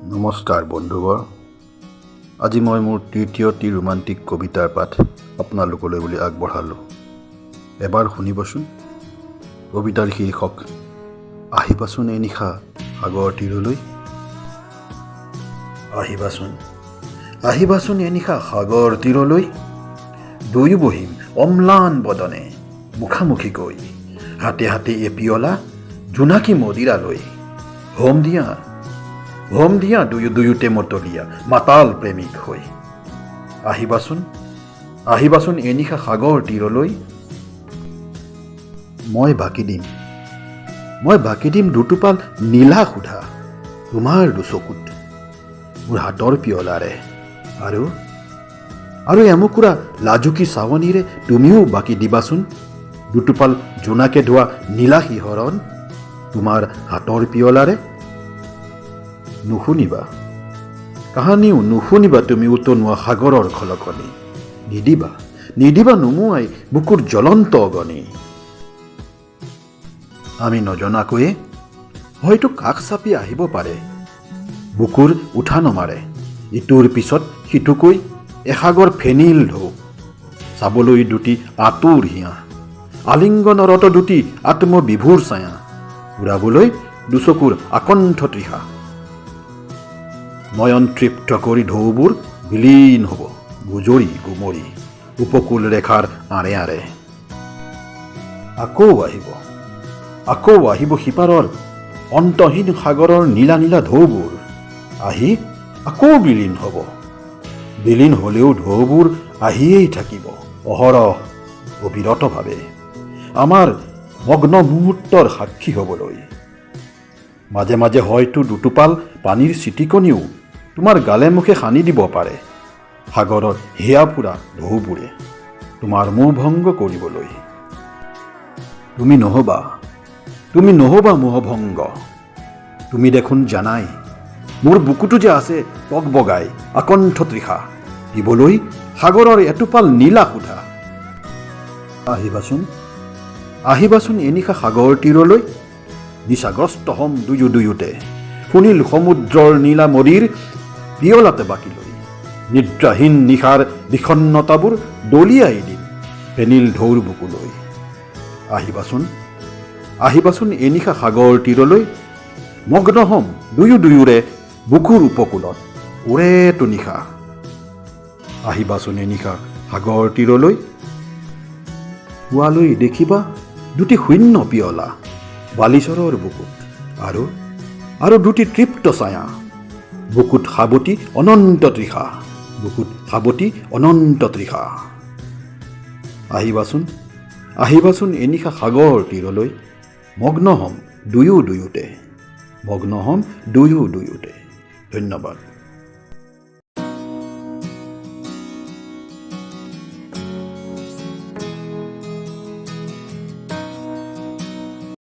নমস্কাৰ বন্ধুবৰ, আজি মই মোৰ তৃতীয়টি ৰোমান্টিক কবিতাৰ পাঠ আপোনালোকলৈ বুলি আগবঢ়ালোঁ। এবাৰ শুনিবচোন। কবিতাৰ শীৰ্ষক "আহিবাচোন এই নিশা সাগৰ তীৰলৈ"। আহিবাচোন, আহিবাচোন এই নিশা সাগৰ তীৰলৈ, দুয়ো বহিম অম্লান বদনে মুখামুখিকৈ, হাতে হাতে এপিয়লা জোনাকী মদিৰালৈ। হোম দিয়া, হোম দিয়া দুয়ো দুয়োতে মতলীয়া মাতাল প্ৰেমিক হৈ। আহিবাচোন, আহিবাচোন এই নিশা সাগৰ তীৰলৈ। মই বাকি দিম, মই বাকি দিম দুটোপাল নীলা সুধা তোমাৰ দুচকুত মোৰ হাতৰ পিয়লাৰে, আৰু আৰু এমুকুৰা লাজুকী চাৱনিৰে তুমিও বাকি দিবাচোন দুটোপাল জোনাকে ধোৱা নীলা শিহৰণ তোমাৰ হাতৰ পিয়লাৰে। নুশুনিবা, কাহানিও নুশুনিবা তুমি উতনুৱা সাগৰৰ খলকনি। নিদিবা, নিদিবা নুমুৱাই বুকুৰ জ্বলন্ত অগনি। আমি নজনাকৈয়ে হয়তো কাষ চাপি আহিব পাৰে বুকুৰ উঠা নমাৰে ইটোৰ পিছত সিটোকৈ এসাগৰ ফেনিল ঢৌ। চাবলৈ দুটি আঁতুৰ হিয়া, আলিংগনৰত দুটি আত্মবিভোৰ ছায়া, উৰাবলৈ দুচকুৰ আকণ্ঠ তৃষা। নয়ন তৃপ্ত কৰি ঢৌবোৰ বিলীন হ'ব গুজৰি গুমৰি উপকূল ৰেখাৰ আঁৰে আঁৰে। আকৌ আহিব, আকৌ আহিব সিপাৰৰ অন্তহীন সাগৰৰ নীলা নীলা ঢৌবোৰ, আহি আকৌ বিলীন হ'ব। বিলীন হ'লেও ঢৌবোৰ আহিয়েই থাকিব অহৰহ অবিৰতভাৱে আমাৰ মগ্ন মুহূৰ্তৰ সাক্ষী হ'বলৈ। মাজে মাজে হয়তো দুটোপাল পানীৰ চিটিকনিও তোমাৰ গালে মুখে সানি দিব পাৰে সাগৰৰ হিয়া ফুৰা ঢৌবোৰে তোমাৰ মোহভংগ কৰিবলৈ। তুমি নহ'বা, তুমি নহ'বা মোহভংগ। তুমি দেখোন জানাই মোৰ বুকুতো যে আছে টক বগাই আকণ্ঠ তৃষা দিবলৈ সাগৰৰ এটোপাল নীলা সুধা। আহিবাচোন, আহিবাচোন এনিশা সাগৰ তীৰলৈ। নিচাগ্ৰস্ত হ'ম দুয়ো দুয়োতে সুনীল সমুদ্ৰৰ নীলা মদিৰ পিয়লাতে বাকি লৈ। নিদ্ৰাহীন নিশাৰ বিষণ্ণতাবোৰ দলিয়াই দিম ফেনিল ঢৌৰ বুকুলৈ। আহিবাচোন, আহিবাচোন এনিশা সাগৰ তীৰলৈ। মগ্ন হ'ম দুয়ো দুয়োৰে বুকুৰ উপকূলত ওৰেটো নিশা। আহিবাচোন এনিশা সাগৰ তীৰলৈ। পুৱালৈ দেখিবা দুটি শূন্য পিয়লা বালিচৰৰ বুকুত আৰু আৰু দুটি তৃপ্ত ছায়া বুকুত সাৱটি অনন্ত তৃষা, বুকুত সাৱটি অনন্ত তৃষা। আহিবাচোন, আহিবাচোন এনিশা সাগৰ তীৰলৈ। মগ্ন হ'ম দুয়ো দুয়োতে, মগ্ন হ'ম দুয়ো দুয়োতে। ধন্যবাদ।